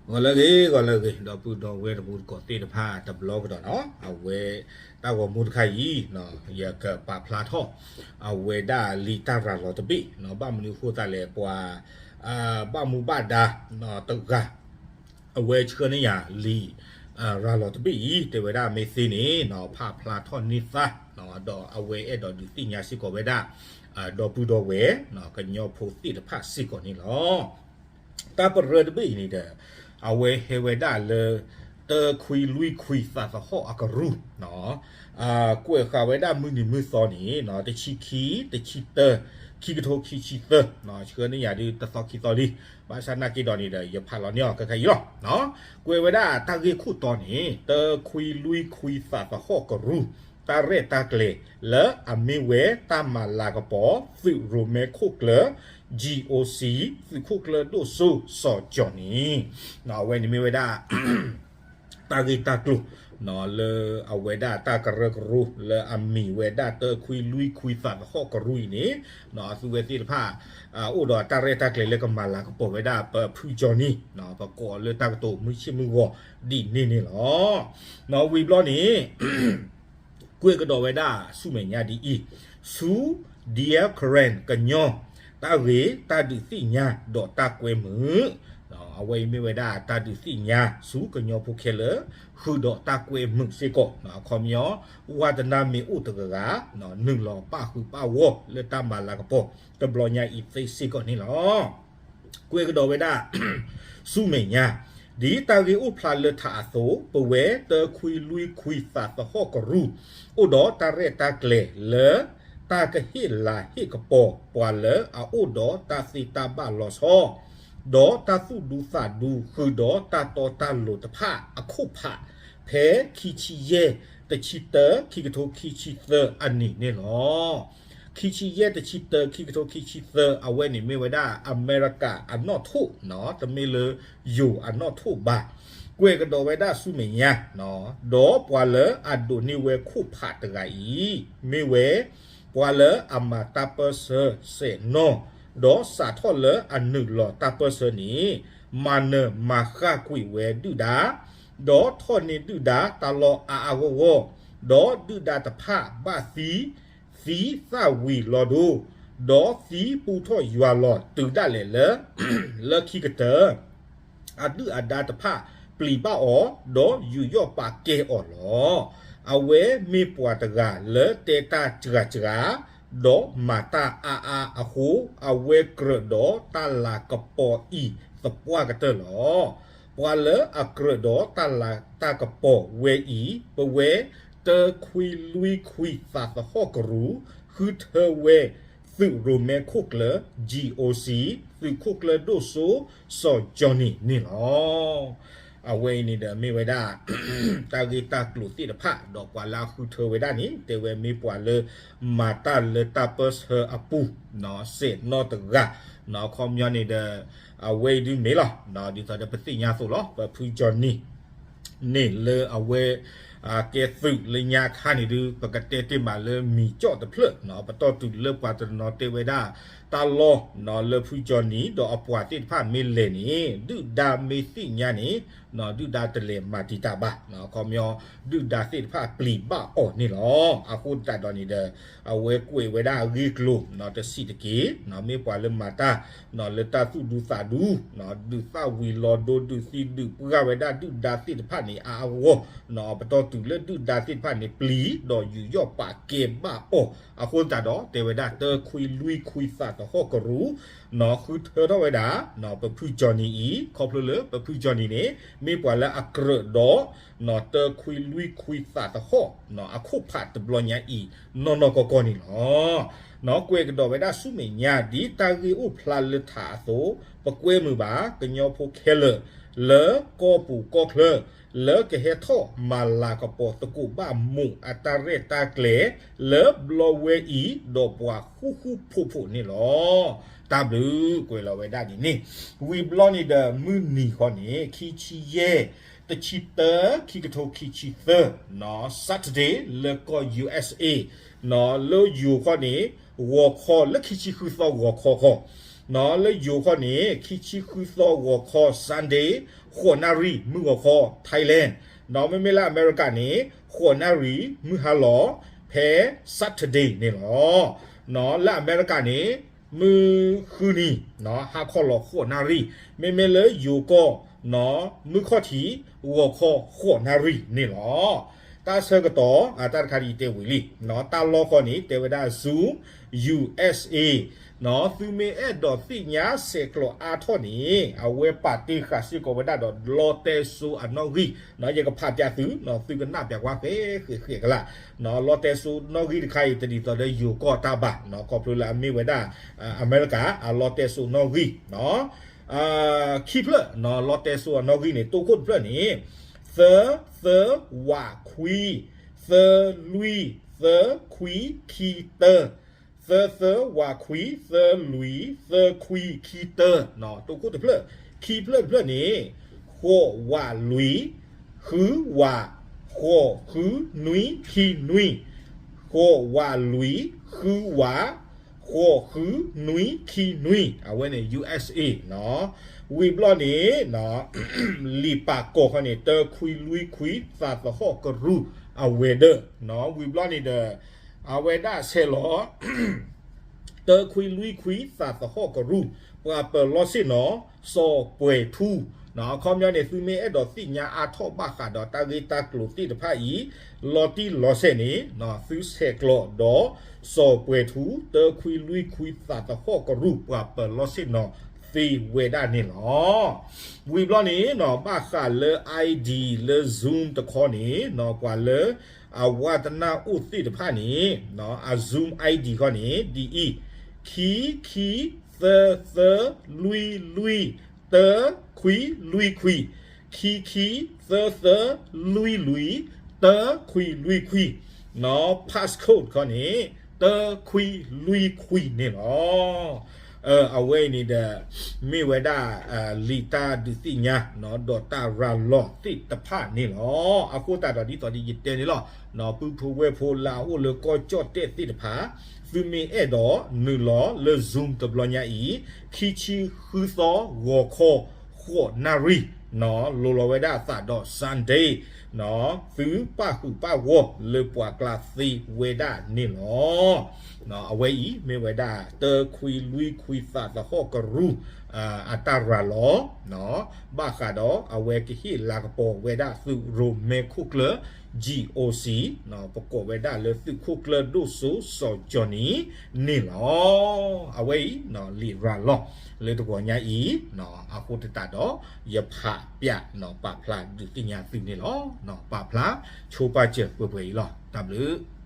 ဂီၤလၢအဂ့ၤ ဂီၤလၢအဂ့ၤ ဒီပုၢ်ဒီဝဲၢ်တံၤသကိးသ့ၣ်တဖၣ်တဘျီကဒီးနီၤ, အဝဲတၢ်ဂီၤမူတခါအံၤ ယကပာ်ဖျါထီၣ် အဝဲဒၣ်လံာ်တၢ်ရၤလီၤတဘ့ၣ်နီၤ, ဘၣ်မနုၤအဃိသတးလဲၣ် ပှၤ ဘၣ်မူဘၣ်ဒါတဂၤ အဝဲဆှၢန့ၢ်ယၤလံာ် ရၤလီၤတဘ့ၣ်အံၤ တဲဝဲဒၣ်မ့ၢ်သ့န့ၣ် ဖးဖျါထီၣ်န့ၢ်သါ ဒီးအဝဲအဲၣ်ဒိးဒုးသ့ၣ်ညါစ့ၢ်ကီးဝဲဒၣ် ဒီပုၢ်ဒီဝဲၢ် ကညီဖိသ့ၣ်တဖၣ်စ့ၢ်ကီးန့ၣ်လီၤ. တၢ်ပရၢတဘ့ၣ်အံၤန့ၣ်ဒီး အဝဲဟဲဝဲဒၣ်လၢ တၢခွံလွံၢ်ခွံသးသဟီၣ်အကရူၢ် ကွဲးဃာ်ဝဲဒၣ်မုၢ်နံၤမုၢ်သီန့ၣ် တဆံခံ တဆံတၢ ခံကထိခံဆံသၢ ဆှၢန့ၢ်ယၤဒ်တသီခံသီလံ, ဘၣ်ဆၣ်နာ်က့ဒီးန့ၣ်ဒီး ယဖးလီၤန့ၢ်အီၤခဲခါအံၤလီၤ. ကွဲးဝဲဒၣ်တၢ်ဂ့ၢ်ခိၣ်တီန့ၣ် တၢခွံလွံၢ်ခွံသးသဟီၣ်ကရူၢ် တၢ်ရဲၣ်တၢ်ကျဲၤ လၢအမ့ၢ်ဝဲတၢ်မၤလၤကပီၤ သုးရိၣ်မဲခိၣ်ကျၢၢ် G O C သုးခိၣ်ကျၢၢ်ဒိၣ်စိစီၤကၠီၣ်န့ၣ် အဝဲန့ၣ်မ့ၢ်ဝဲဒၣ် တၢ်ဂ့ၢ်တၢ်ကျိၤ လၢအဝဲဒၣ်တၢ်ကရၢကရိ လၢအမံၤဝဲဒၣ်တၢခွံလွံၢ်ခွံသးသဟီၣ်ကရူၢ်အံၤန့ၣ် အသုဝဲသ့ၣ်တဖၣ် အိၣ်ဒီးတၢ်ရဲၣ်တၢ်ကျဲၤလၢကမၤလၤကပီၤဝဲဒၣ်ပဖုကၠီၣ်နံၣ် ပကိးလၢတၢ်ကတိၤမုၢ်ဆ့ၣ်မုၢ်ဂီၤဒ်န့ၣ်န့ၣ်လီၤ. ဝံၤဘျီန့ၣ် ကွဲးကဒီးဝဲဒၣ်ဆူမဲာ်ညါဒ်အံၤ, ဆူ Dear Karen ကညီ တၢ်ဂ့ၢ်တၢ်ဒုးသ့ၣ်ညါဒီးတၢ်ကွဲမုာ်, အဝဲအံၤမ့ၢ်ဝဲဒၣ်တၢ်ဒုးသ့ၣ်ညါဆူကညီဖိခဲလၢာ် ဃုာ်ဒီးတၢ်ကွဲမုာ်စ့ၢ်ကီး, အခီပညီ ဝါတနါမ့ၢ်အိၣ်တဂၤဂၤ နုာ်လီၤပၣ်ဃုာ်ပၣ်ဂီၢ်လၢတၢ်မၤလၤကပီၤတဘျီညါအံၤသ့စ့ၢ်ကီးန့ၣ်လီၤ. ကွဲးကဒီးဝဲဒၣ် ဆူမဲာ်ညါ, ဒ်တၢ်ဂ့ၢ်အိၣ်ဖျါလၢထးအသိး ပဝဲတၢခွံလွံၢ်ခွံသးသဟီၣ်ကရူၢ် အိၣ်ဒီးတၢ်ရဲၣ်တၢ်ကျဲၤလၢ တၢ်ကဟ့ၣ်လၤဟ့ၣ်ကပီၤပှၤလၢအအိၣ်ဒီးတၢ်သ့တၢ်ဘၣ်လီၤဆီ ဒီးတၢ်သူၣ်ဒူသးဒူဃုာ်ဒီးတၢ်တီတၢ်လိၤတဖၣ်အခိၣ်ဖး ဖဲခံဆံယဲၢ် တဆံတၢ ခံကထိခံဆံသၢအနံၤန့ၣ်လီၤ. ခံဆံယဲၢ် တဆံတၢ ခံကထိခံဆံသၢ အဝဲန့ၣ်မ့ၢ်ဝဲဒၣ်အမဲရကၤအနီၣ်ထိၣ်, တမ့ၢ်လၢယိၤအနီၣ်ထိၣ်ဘၣ်. ကွဲးကဒီးဝဲဒၣ်ဆူမဲာ်ညါ, ဒီးပှၤလၢအဒိးန့ၢ်ဝဲခိၣ်ဖးတဂၤအံၤ မ့ၢ်ဝဲ ပှၤလၢအမၤတၢ်ပၢၢ်ဆၢစဲးနီၣ်, ဒီးစးထီၣ်လၢအနုာ်လီၤတၢ်ပၢၢ်ဆၢန့ၣ် မၤနၢၤမၤဃၣ်ကွံာ်ဝဲဒုၣ်ဒါ, ဒီးထီၣ်န့ၢ်ဒုၣ်ဒါတၢ်လီၢ်အါအါဂီၢ်ဂီၢ်, ဒီးဒုၣ်ဒါတဖၣ်ဘၣ်သံ သံသၣ်ဝံၤလီၤဒိ, ဒီးသံပူထီၣ်ယွၤလီၤတုၤဒၣ်လဲာ်လၢ လၢခံကတၢၢ် အဒုၣ်အဒါတဖၣ်ပျံၤဘၣ်အီၤ, ဒီးယူးယီၣ်ပာ်ကဲအီၤလီၤ. အဝဲမ့ၢ်ပှၤတဂၤလၢတဲတၢ်စှၤစှၤ, ဒီးမၤတၢ်အါအါအဃိ, အဝဲကြၢးဒီးတၢ်လၤကပီၤအံၤသပှၢ်ကတၢၢ်လီၤ. ပှၤလၢအကြၢးဒီးတၢ်လၤတၢ်ကပီၤဝဲအံၤ, ပဝဲတၢခွံလွံၢ်ခွံသးသဟီၣ်ကရူၢ် ဃုထၢဝဲ သုးရိၣ်မဲခိၣ်ကျၢၢ် G O C သုးခိၣ်ကျၢၢ်ဒိၣ်စိ စီၤကၠီၣ်နံၣ်န့ၣ်လီၤ. အဝဲအံၤန့ၣ်ဒီးမ့ၢ်ဝဲဒၣ် တၢ်ဂ့ၢ်တၢ်ကျိၤသ့ၣ်တဖၣ် ဒီးပှၤလၢအဃုထၢဝဲဒၣ်န့ၣ် တဲဝဲမ့ၢ်ပှၤလၢ မၤတၢ်လၢတၢ်ပၢၢ်ဆၢအပူၤ စဲးနီၣ်တဂၤ အခီပညီန့ၣ်ဒီး အဝဲအံၤဒုးမ့ၢ်လီၤ. ဒ်သိးဒီးပသ့ၣ်ညါအသိးလီၤ ပဖုကၠီၣ်နံၣ် န့ၣ်လၢအဝဲ ကဲသုးလၢညါခါန့ၣ်ဒုး ပကတဲတ့ၢ်မးလၢမံၤကၠီၣ်တဖျၢၣ် ပတီၢ်တုၤလၢပှၤတနီၤတဲဝဲဒၣ် တၢ်လီၢ်လၢဖုကၠီၣ်နံၣ် ဒီးအပှၤသ့ၣ်တဖၣ်မ့ၢ်လဲၤန့ၣ် ဒုၣ်ဒါမ့ၢ်သ့ၣ်ညါန့ၣ် ဒုၣ်ဒါတလဲၤမၤတံာ်တာ်ဘၣ်. အခီပညီ ဒုၣ်ဒါသ့ၣ်တဖၣ်ပျံၤဘၣ်အီၤန့ၣ်လီၤ. အဃိသတးဒီးန့ၣ်ဒီး အဝဲကွဲးဝဲဒၣ်အဂ့ၢ်ကျိၤ တဆံးတက့ၢ် မ့ၢ်ပှၤလၢမၤတၢ် လၢတၢ်သူၣ်ဒူသးဒူ ဒုးသၣ်ဝံၤလီၤဒိ ဒုးသံဒုးပှၢ်ဝဲဒၣ်ဒုၣ်ဒါသ့ၣ်တဖၣ်န့ၣ် အါအါဂီၢ်ဂီၢ် ပတီၢ်တုၤလၢဒုၣ်ဒါသ့ၣ်တဖၣ်န့ၣ် ပျံၤဒီးယူးယီၣ်ပာ်ကဲဘၣ်အီၤ အဃိသတးဒီး တဲဝဲဒၣ်တၢခွံလွံၢ်ခွံသးသဟီၣ်ကရူၢ် ဃုထၢထီၣ်ဝဲဒၣ် ပဖုကၠီၣ်နံၣ်အံၤ ခီဖျိလၢပဖုကၠီၣ်နံၣ်န့ၣ် မ့ၢ်ပှၤလၢအကြၢးဒီး တၢခွံလွံၢ်ခွံသးသဟီၣ် အခိၣ်ဖးတဘျီညါအံၤ နီၢ်နီၢ်ကီၢ်ကီၢ်န့ၣ်လီၤ. ကွဲးကဒီးဝဲဒၣ်ဆူမဲာ်ညါ ဒ်တၢ်ဂ့ၢ်အိၣ်ဖျါလၢထးအသိး ပကွဲမုာ်ဘၣ် ကညီဖိခဲလၢာ် လၢကီၢ်ပူၤကီၢ်ချၢ လၢကဟဲထီၣ်မၤလၤကပီၤသကိးဘၣ်မူးအတၢ်ရဲၣ်တၢ်ကျဲၤ လၢဘျီဝဲအံၤ ဒီးပှၤဃူဃူဖိးဖိးန့ၣ်လီၤ. တၢ်ဘျုးကွဲးလီၤဝဲဒၣ်ဒ်န့ၣ် ဝံၤဘျီန့ၣ်ဒီး မုၢ်နံၤဃီန့ၣ် ခံဆံယဲၢ် တဆံတၢ ခံကထိခံဆံသၢ Saturday လၢကီၢ် U S A လၢယိၤခီန့ၣ် ဂီၤခီလၢခံဆံဃုသီဂီၤခီခီ လၢယိၤခီန့ၣ် ခံဆံဃုသီ ဂီၤခီ Sunday ဃိးနၣ်ရံၣ် မုၢ်ဂီၤခီ Thailand, ဒီးမ့မ့ၢ်လၢအမဲရကၤန့ၣ် ဃိးနၣ်ရံၣ် မုၢ်ဟါလီၤ ဖဲ Saturday န့ၣ်လီၤ. လၢအမဲရကၤန့ၣ် မုၢ်ဃုနံၤ ဟါခီလီၤဃိးနၣ်ရံၣ်, မ့မ့ၢ်လၢယိၤကီၢ် မုၢ်ခီၣ်ထံး ဂီၤခီဃိးနၣ်ရံၣ်န့ၣ်လီၤ. တၢ်ဆၢကတီၢ် တၢ်တခါဒ်ယတဲဝံၤလံ, တၢ်လီၢ်ဃီန့ၣ် တဲဝဲဒၣ် Zoom USA, သုမ့ၢ်အဲၣ်ဒိးသ့ၣ်ညါဆဲးကျိးအါထီၣ်န့ၣ် အဝဲပာ်တ့ၢ်ဃာ်စ့ၢ်ကီးဝဲဒၣ်ဒီး လီတဲစိအနီၣ်ဂံၢ်, ယကဖးပၠးသု သုကနၣ်ပၠးကွၢ်ဃဲဃဲဃဲကလၢ်, လီတဲစိနီၣ်ဂံၢ်တခါအံၤ တဒ်သိးဒီးယိၤကီၢ်တၢ်ဘၣ်, ခီဖျိလၢအမ့ၢ်ဝဲဒၣ် အမဲရကၤ အလီတဲစိနီၣ်ဂံၢ် ခံဖျၢၣ် လီတဲစိအနီၣ်ဂံၢ်န့ၣ် တိခိၣ်တဖျၢၣ်န့ၣ် သၢ သၢ ဝး ခွံ သၢ လွံၢ် သၢ ခွံ ခံ တၢ, သၢ သၢ ဝး ခွံ သၢ လွံၢ် သၢ ခွံ ခံ တၢ, တိခိၣ်တဖျၢၣ်, ခံဖျၢၣ်တဖျၢၣ်န့ၣ် ဃိး ဝး လွံၢ် ဃု ဝး ဃိး ဃု နွံ ခံ နွံ, ဃိး ဝး လွံၢ် ဃု ဝး ဃိး ဃု နွံ ခံ နွံ, အဝဲန့ၣ် USA နီၤ. ဝံၤဘျီန့ၣ် လံာ်ပာ်ကီၤခီန့ၣ် တၢ ခွံ လွံၢ် ခွံ သးသဟီၣ်ကရူၢ် အဝဲၤဒၢး, ဝံၤဘျီန့ၣ်ဒီး အဝဲဒၣ်ဆဲးလီၤ တၢ ခွံ လွံၢ် ခွံ သးသဟီၣ်ကရူၢ် ပှၤပၢၤလီၢ်ဆ့ၣ်နီၤ စီၤပှဲၤထူ, အခီပညီန့ၣ် သုမ့ၢ်အဲၣ်ဒိးသ့ၣ်ညါအါထီၣ်ဘၣ်ဃးဒီးတၢ်ဂ့ၢ်တၢ်ကျိၤသ့ၣ်တဖၣ်အံၤ လီၤတံၢ်လီၤဆဲးန့ၣ် သုဆဲးကျိးဒီး စီၤပှဲၤထူ တၢ ခွံ လွံၢ် ခွံ သးသဟီၣ်ကရူၢ် ပှၤပၢၤလီၢ်ဆ့ၣ်နီၤသ့ဝဲဒၣ်န့ၣ်လီၤ. ဝံၤဘျီန့ၣ် ဘၣ်ဃးလၢ ID လၢ Zoom တခီန့ၣ် ပှၤလၢအဝါတနၢ်အိၣ်သ့ၣ်တဖၣ်န့ၣ် အ Zoom ID ခီန့ၣ် ဒ်အံၤ, ခံ ခံ သၢ သၢ လွံၢ် လွံၢ် တၢ ခွံ လွံၢ် ခွံ, ခံ ခံ သၢ သၢ လွံၢ် လွံၢ် တၢ ခွံ လွံၢ် ခွံ, passcode ခီန့ၣ် တၢ ခွံ လွံၢ် ခွံ န့ၣ်လီၤ. အဝဲအံၤန့ၣ်ဒီး မ့ၢ်ဝဲဒၣ် လံာ်တၢ်ဒုးသ့ၣ်ညါ ဒီးတၢ်ရၤလီၤသ့ၣ်တဖၣ်န့ၣ်လီၤ. အဃိသတးဒီးဒ်သိးဒ်ယတဲန့ၣ်လီၤ, ပှၤဖိဝဲၢ်ဖိလၢအအိၣ်လၢကီၢ်ကၠီၣ်တဲၣ်သ့ၣ်တဖၣ် သုမ့ၢ်အဲၣ်ဒိးနုာ်လီၤလၢ Zoom တဘျီညါအံၤ, ခံဆံဃုသီ ဂီၤခီ ဃိးနၣ်ရံၣ် လိၤလီၤဝဲဒၣ်အသးဒီး Sunday သုပၣ်ဃုာ်ပၣ်ဂီၢ်လၢပှၤကျါသ့ဝဲဒၣ်န့ၣ်လီၤ. အဝဲအံၤမ့ၢ်ဝဲဒၣ် တၢ ခွံ လွံၢ် ခွံ သးသဟီၣ်ကရူၢ် အတၢ်ရၤလီၤ ဘၣ်ဃးဒီးအဝဲကဟ့ၣ်လၤကပီၤဝဲဒၣ်သုးရိၣ်မဲခိၣ်ကျၢၢ် GOC ပကိးဝဲဒၣ်လၢသုးခိၣ်ကျၢၢ်ဒိၣ်စိစီၤကၠီၤနံၤန့ၣ်လီၤ. အဝဲအံၤ လံာ်ရၤလီၤလၢတဂီၤညါအံၤ, အဃိသတးဒီး ယဖးပၠး ပာ်ဖျါဒုးသ့ၣ်ညါသုန့ၣ်လီၤ. ပာ်ဖျါဆိပာ်စၢၤပှဲၤပှဲၤအံၤလီၤ. တၢ်ဘျုး